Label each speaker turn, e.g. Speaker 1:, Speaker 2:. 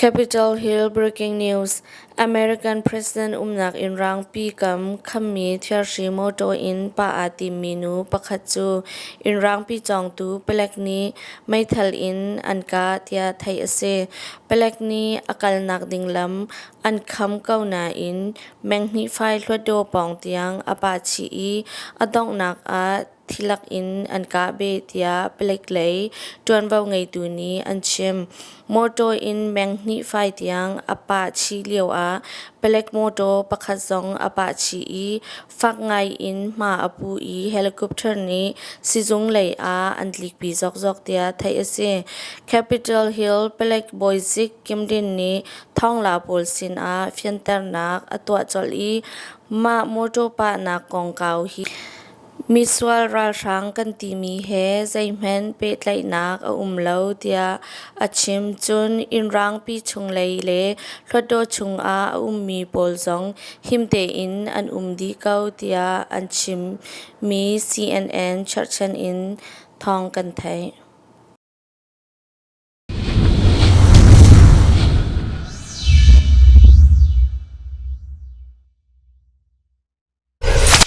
Speaker 1: Capitol Hill Breaking News: American President umnak inn rangpi kam khammi thirhri mawtaw in pah aa timmi nu pakhat cu inn rangpi cawngtu palek nih meithal in an kah tiah theih a si. Palek nih a kalnak ding lam an kham ko nain menghnih fai hluatdaw pawng tiang a pah chih i a donghnak ah thilak in an kah beh tiah palek lei ṭuanvo ngeitu nih an chim. Mawṭaw in meng hnih fai tiang a pah chih lioah palek mawṭaw pakhat zong a pah chih i fak ngai in hma a pu i helicopter nih sizung lei ah an tlikpi zokzok tiah theih a si. Capitol Hill palek bawizik Kim Din nih thawngla pawl sinah fianternak a tuah colh i mah mawṭaw pahnak kongkau hi Misual ralhrang kan timi he zeihmanh pehtlaihnak a um lo tiah a chim. Cun inn rangpi chunglei le hluttaw chungah a ummi pawl zong him tein an um dih ko tiah an chimmi CNN cherhchan in thawng kan theih.